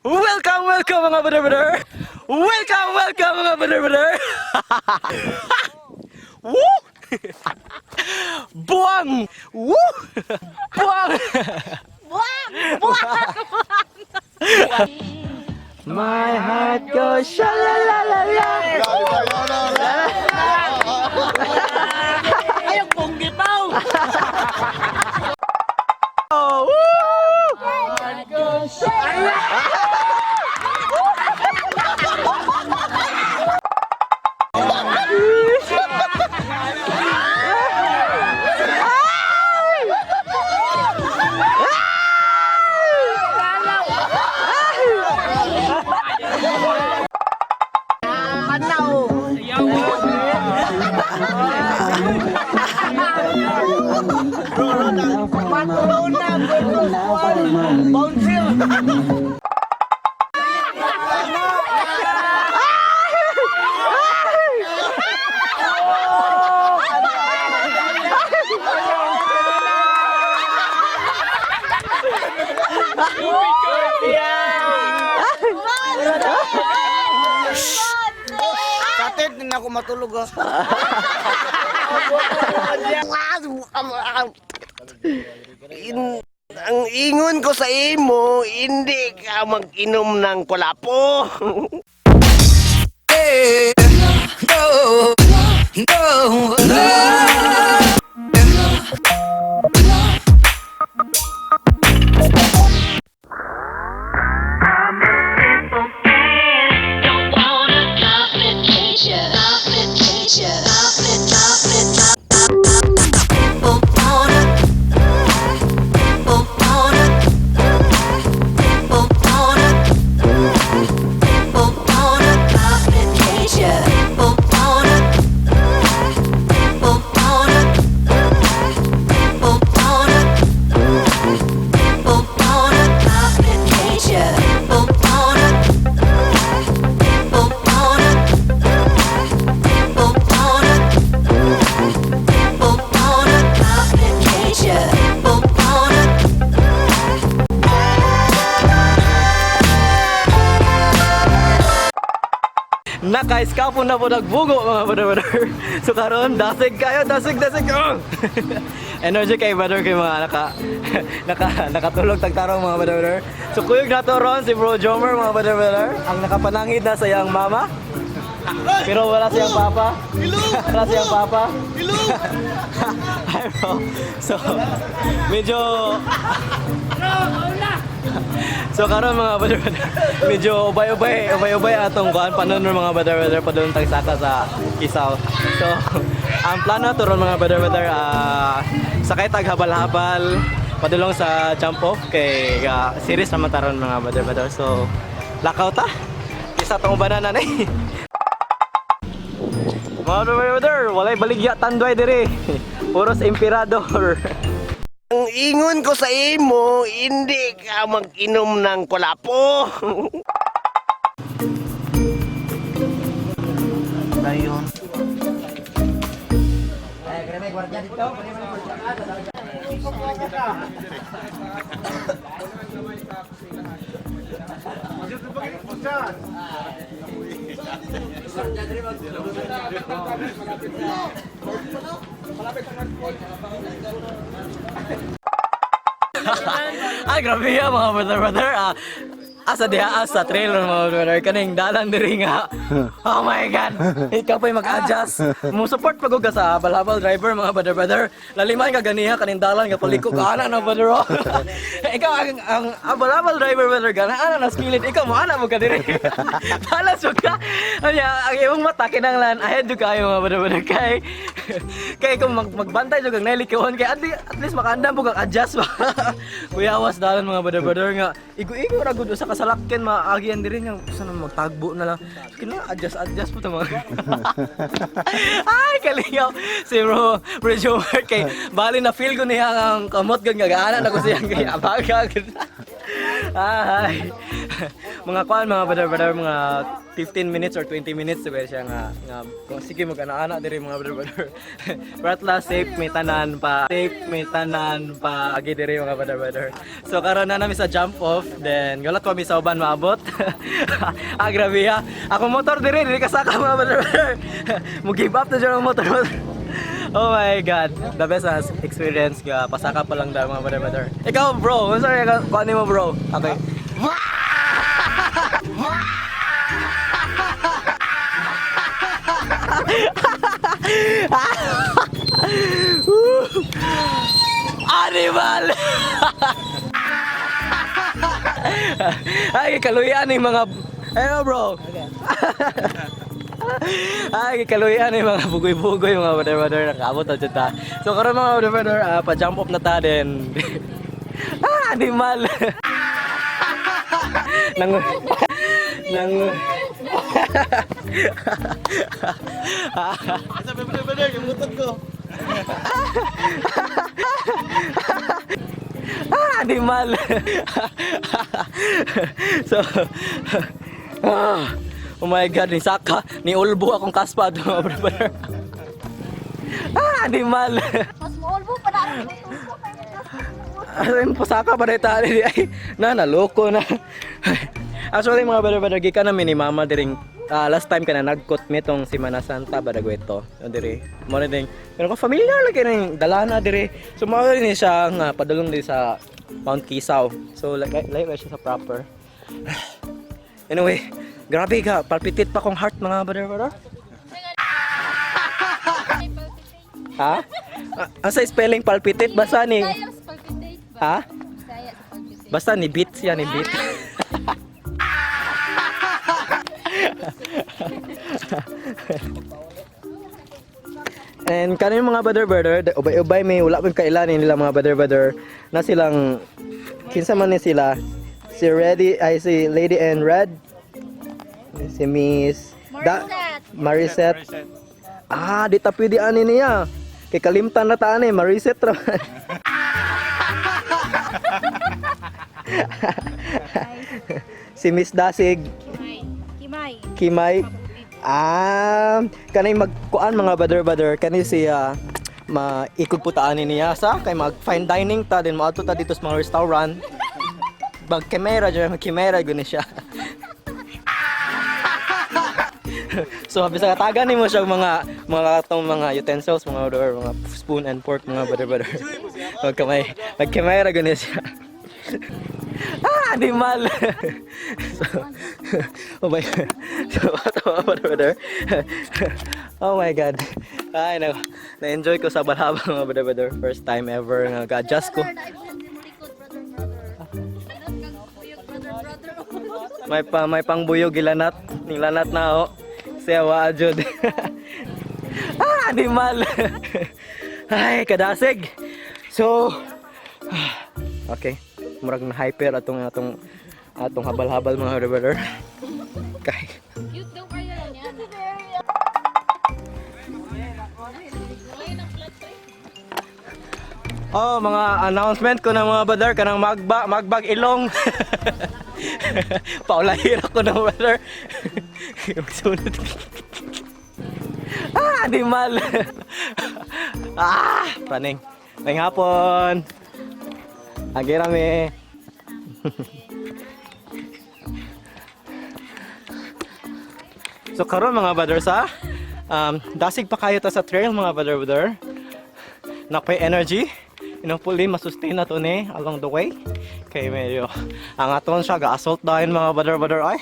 Welcome, welcome, mga brother, brother! Welcome, welcome, mga brother, brother! Woo! Buwang! Woo! Buwang! Buwang! Buwang! My heart goes sha la la la la. Ay, ang bonggi pa! Oh, woo! Saturday na ako matulog ah. Ang ingon ko sa imo, hindi ka mag-inom ng kulapo. Don't wanna complicate ya, complicate ya, complicate, complicate. People wanna, people wanna, people wanna, people wanna complicate ya. People wanna, people wanna, people wanna, people wanna complicate ya. People wanna. People wanna, people wanna, people wanna complicate ya. People wanna. Naka-escapo na po nagbugo, mga brother, brother. So karon dasig kayo, dasig, dasig. Oh! Energy kay brother kay mga naka nakatulog tagtarong, mga brother, brother. So kuyog nato ron si Bro Jomer, mga brother, brother. Ang nakapanangid na sa iyang mama. Pero wala siyang papa. Wala siyang papa. Hi, bro. So medyo So karon, mga brother, brother, medyo ubay-ubay, ubay-ubay atong kuan panon mga brother, brother, padulong tagsaka sa Isaw. So ang plano to ron, mga brother, brother, sakay tag habal-habal padulong sa jump off kay series naman taron, mga brother, brother. So lakaw ta. Isa tong ubanan na ni. Mga brother, brother, walay baligya Tanduay diri. Puros emperador. Ang ingon ko sa imo, hindi ka mag-inom ng kulapo. Dayon. Ay, grabe ya, mga brother, brother. Asa diha asa trailer, mga brother, kaning dalan diri nga. Oh my God. Ikaw pa'y mag-adjust. Mo support pag ka sa habal-habal driver, mga brother, brother. Laliman ka ganiha kaning dalan nga paliko ka ana na, brother. Oh. Ikaw ang habal-habal driver, brother, gana ana na skillet. Ikaw mo ana mo ka diri. Balas mo ka. Anya ang imong mata kinahanglan ahead jud kayo, mga brother, brother, kay kay kung magbantay jud kang nailikawan kay at least makaandam po kang adjust ba. Kuya, was dalan, mga brother, brother, nga igo-igo ra gud usa ka salakyan maagian diri nga usa na magtagbo na lang. So, kinahanglan adjust adjust po ta mga. Ay, kalingaw si bro bro Jomar kay bali na feel ko niya ang kamot gud nga gaana na ko siya kay abaga. Ay. Mga kuan, mga brother brother, mga 15 minutes or 20 minutes diba siya nga kung sige mag ana-ana diri, mga brother brother. Pero at last safe may tanan pa. Safe may tanan pa agi diri, mga brother brother. So karon na nami sa jump off, then galat ko mi sa uban maabot. Ah, grabe ha. Ako motor diri diri kasaka, mga brother brother. Mo give up na jud ang motor. Oh my God. The best as experience nga pasaka pa lang daw, mga brother brother. Ikaw, bro, ano sorry kung ano mo, bro? Okay. Animal! Ay, kaluyan yung mga. Ayun, bro. Ay, kaluyan yung mga bugoy-bugoy, mga brother brother. Nakaabot na dyan ta. So, karon, mga brother brother, pa-jump off na ta din. Ah, animal! Nang... Nang... Sabi, brother, brother, yung motor ko. Ah, animal! So, ah, oh my God, ni Saka, ni Ulbo akong kaspa, mga brother. Ah, animal! Mas maulbo pa na ako. Ano pasaka pa rin tayo ay na naloko na. Actually, mga brother brother, gikan namin ni mama diring last time ka na nagkot mi tong Semana Santa ba ito diri mo rin ding pero ko familiar lagi ning dala na diri. So mao rin ni siya nga padulong diri sa Mount Kisaw. So like siya sa proper. Anyway, grabe ka palpitate pa kong heart, mga brother brother. Ha? Ah, asa spelling palpitate basta ni Bisaya sa palpitate ba? Ha? Bisaya sa palpitate. Basta ni beat siya, ni beat. And kanin mga brother brother, ubay-ubay may wala pong kailan nila, mga brother brother, na silang kinsa man ni sila, si Ready ay si Lady in Red, si Miss Marisette. Marisette. Ah, di ta pwede ani niya. Kay kalimtan na ta ani, Marisette ra man. Si Miss Dasig. Kimay. Kimay. Kimay. Ah, kanay magkuan, mga brother brother, kani siya maikog po ta ani niya sa kay mag fine dining ta din moadto ta dito sa mga restaurant. Mag kamera dyan, mag kamera guni siya. So habi sa katagan nimo siya og mga katong mga utensils, mga brother, mga spoon and fork, mga brother brother. Magkamay, magkamera guni siya. Ah, animal. So, oh my, so, what, brother? Oh my God. Ay, na, na-enjoy ko sa Balhabal, mga brother, brother. First time ever nga ga-adjust ko. Brother, naibsan din mo likod, brother, brother. Ano kang kuyog, brother, brother? May pangbuyog gilanat, nilanat na ho. Siya wa jud. Ah, animal. Ay, kadasig. So, okay. Murag na hyper atong habal-habal, mga brother, brother. Kay Cute daw kayo yan. Oh, mga announcement ko ng mga brother kanang magbag ilong. Paulahir ako ng brother. Magsunod. Ah, animal. Ah, praning. May hapon. Agirame. So karon, mga brothers ha, dasig pa kayo ta sa trail, mga brother brother. Napay energy. And hopefully masustain na to ni along the way. Kay medyo ang aton siya ga-assault dahil, mga brother brother ay.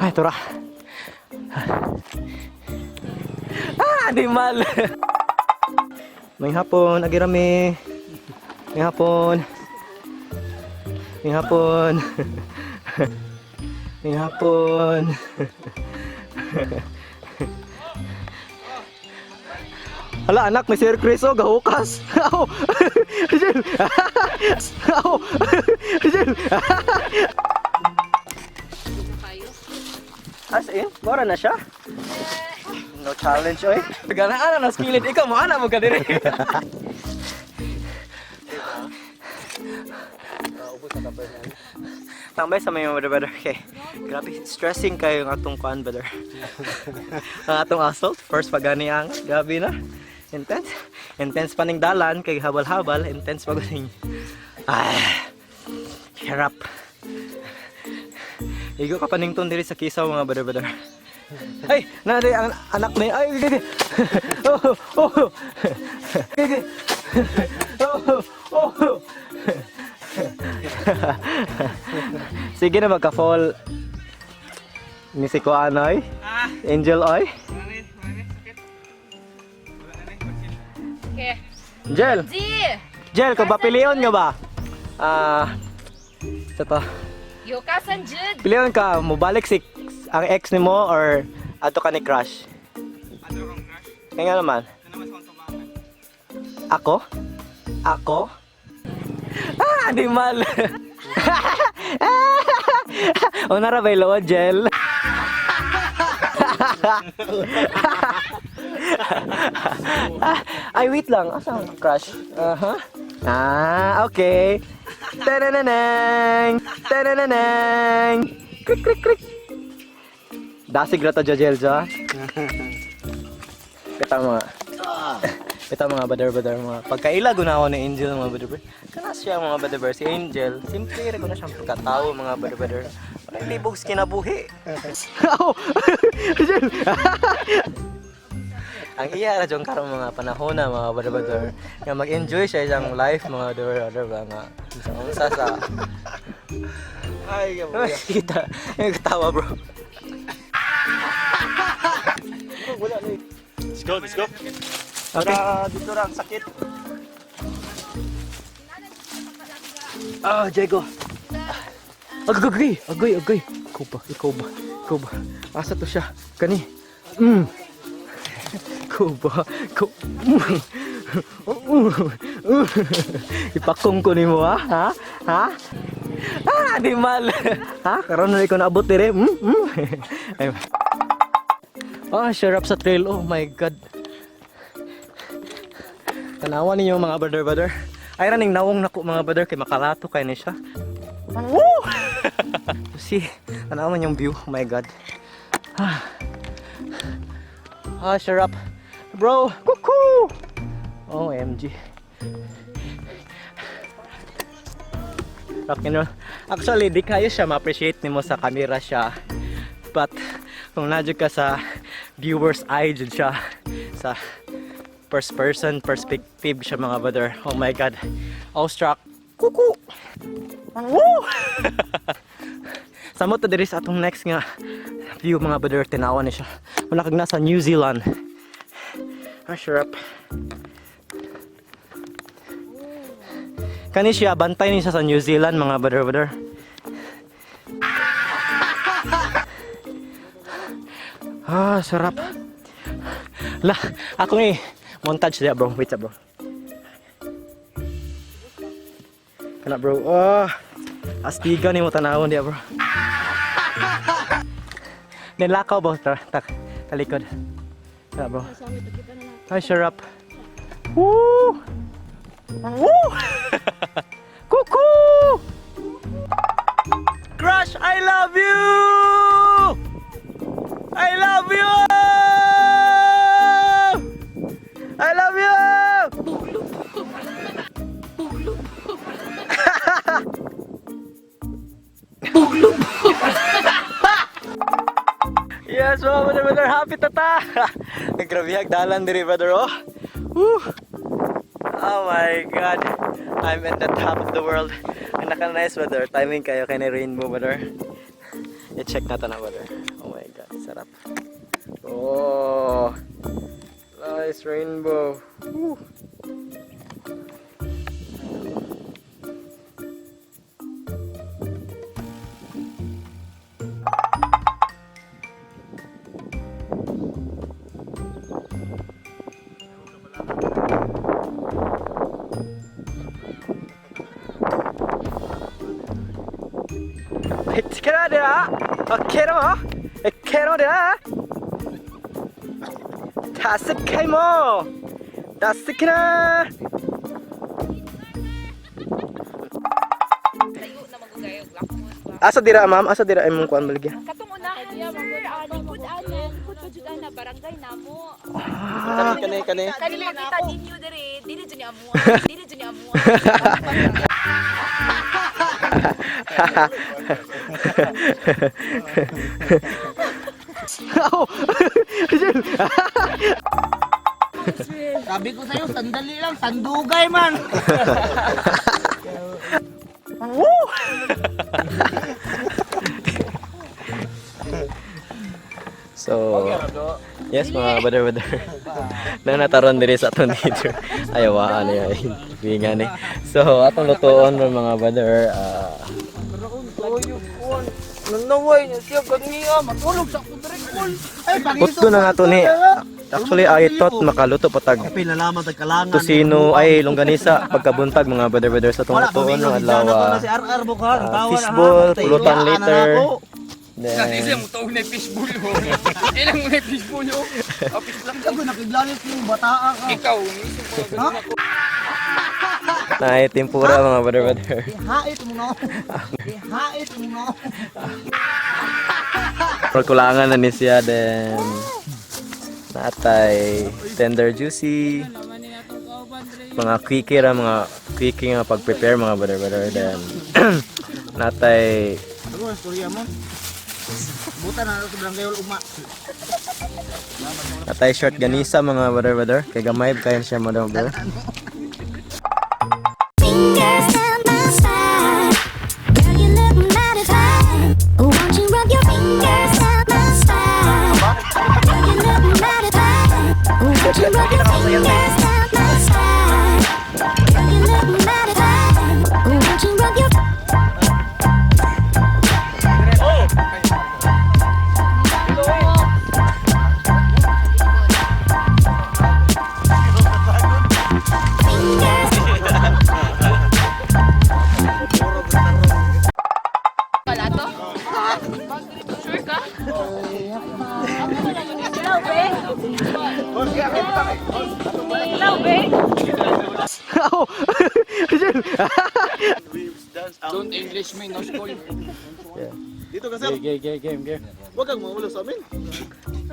Ay, tura. Ah, animal. May hapon, agirame. May hapon. May hapon. May hapon. Hala anak, may Sir Chris oh, gahukas. Aw. Jel. Aw. Jel. As in, mora na siya. No challenge oy. Gana ana na skillet ikaw mo ana mo ka diri. Tambay sa may mga brother kay. Grabe, stressing kayo ng atong kuan, brother. Ang atong assault first pag gani ang grabe na. Intense. Intense pa ning dalan kay habal-habal, intense pa guning. Ay. Hirap. Igo ka pa ning ton diri sa kisaw, mga brother, brother. Ay, nari ang anak ni ay gigi. Oh. Gigi. Oh. Sige na magka-fall. Ni si Kuan oy. Angel oy. Okay. Angel, G! Angel, kung pilion nga ba? Ah, ito to. Yokasan Jud! Pilion ka, mobalik si ang ex nimo or ato ka ni crush? Ato kang crush? Kaya nga naman. Ano naman sa akong tumakan? Ako? Ako? Ah, animal! Una ra ba yung gel? Ah, ay, wait lang. Asa ang crush? Aha. Ah, okay. Tanananang! Tanananang! Krik, krik, krik! Dasig ra to, Jojel, Jo. Kita mga Ito mga badar-badar mga pagkaila gunawa ni Angel, mga badar-badar. Kana siya, mga badar-badar, si Angel. Simple ra ko na siyang pagkatao, mga badar-badar. Walay libog sa kinabuhi. Oh! Angel. Ang iya ra jud karon mga panahon na, mga badar-badar, nga mag-enjoy siya isang life, mga badar-badar ba nga. Sa unsa sa Ay, kita yung katawa, bro. Let's go, let's go. Okay. Dito ra ang sakit. Ah, Diego. Agay, agay, agay. Ikaw ba? Ikaw ba? Ikaw ba? Asa to siya? Kani? Ikaw ba? Ikaw. Ipakong ko nimo ha? Ha? Ha? Ah, animal. Ha? Karon na ikaw naabot dire. Ay. Ah, sarap sa trail. Oh my God. Tanawa ninyo, mga brother brother. Ay raning nawong nako, mga brother, kay makalato kay ni siya. Woo! See, tanawa man yung view. Oh my God. Ah. Ah, sarap. Bro, kuku. OMG. Rock and roll. Actually, di kayo siya ma-appreciate nimo sa camera siya. But kung nadyo ka sa viewer's eye jud siya sa first person perspective siya, mga brother. Oh my God. Awestruck. Kuku! Woo! Samot ta diri sa atong next nga view, mga brother, tinawan ni siya. Wala kag nasa New Zealand. Ah, sarap. Kani siya bantay ni siya sa New Zealand, mga brother brother. Ah, sarap. La, ako ni montage dia, bro. Wait bro. Kana, bro. Ah, astiga ni mo tanawon dia, bro. Nilakaw ba ta, ta talikod. Kana, bro. Ay, sarap. Woo! Woo! Kuku! Crush, I love you! I love you! I love you! Yes, mga brother, brother, happy tata! Naggrabihag dalan diri, brother, oh. Woo! Oh my God. I'm at the top of the world. Ang naka-nice, brother. Timing kayo kay ni rainbow, brother. I-check na to na, brother. Oh my God, sarap. Oh. Nice rainbow. Woo. Kera kera kera 다스케모 다스케나. kayo lakmon. Asa dira, ma'am? Asa dira imong kuan baligya? Katong unahan, sir, likod ana, likod pa jud ana barangay namo. Ah, kani kani. Kani makita ninyo diri, dili jud ni amo. Dili jud ni amo. Sabi ko sa'yo, sandali lang, sandugay man. So, yes, mga brother brother. Nang nataron diri sa atong leader. Ay, wa ano ya, nga ni. So, atong lutuon ron, mga brother. Nanaway niya siya, ganiya, matulog sa kudrikol. Ay, Putdo na nato ni. Actually, I thought makaluto patag Pinalaman tagkalangan. tusino ay longganisa pagkabuntag, mga brother brother, sa atong lutuon ng adlaw. Si RR mo ka, Fishball, pulutan later. Then, mo tawag na fishbowl ho. Ilang mo na fishbowl ho. Apis lang. Sabi nakiglalit yung bataa ka. Ikaw, mismo pa ganun ako. Na tempura, mga brother brother. Ihait mo no. Ihait mo no. Pagkulangan na ni siya, then natay tender juicy mga quickie ra, mga quickie nga pag-prepare, mga brother brother, then natay Ano ang istorya mo? Buta na sa barangay uma. natay short ganisa, mga brother brother, kay gamay kayo siya, mga brother. Fingers down my spine. Girl, you look mighty fine. Won't you rub your fingers down my spine? Girl, you look mighty fine. Won't you rub your fingers down my spine? Girl, you look mighty fine. Won't you rub your fingers? Wala to? Sure ka? Hello, be. Don't English me, no school. Dito ka, sir. Game game game game. Huwag kang maulo sa amin.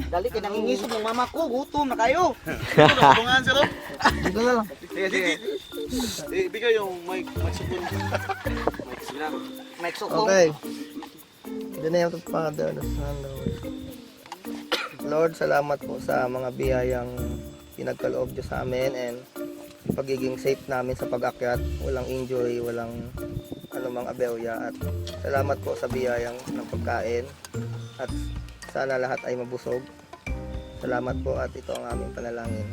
Dali kay nangingisog ng mama ko, gutom na kayo. Tungan, sir. Oh. Dito na lang. Sige, sige. Eh, bigay yung mic, mic sukon. Mic sukong. Okay. In the name of the Father, the Son, the Holy Spirit. Lord, salamat po sa mga biyayang pinagkaloob niyo sa amin and pagiging safe namin sa pag-akyat. Walang injury, walang anumang aberya. At salamat po sa biyayang ng pagkain. At sana lahat ay mabusog. Salamat po at ito ang aming panalangin.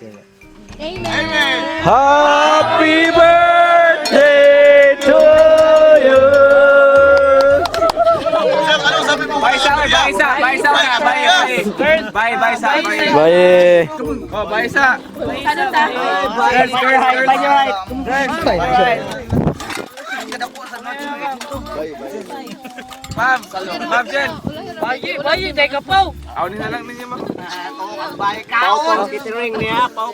Amen. Happy birthday to you. Sir, ano sabi mo? Bye sa, bye sa, bye sa, bye, bye. Bye, bye sa, bye. Bye. Oh, bye sa. Ano ta? Girls, girls, girls. Ma'am, ma'am Jen. Bayi, bayi, take a po. Ako na lang ninyo, ma'am. Kaon. Catering niya, pao.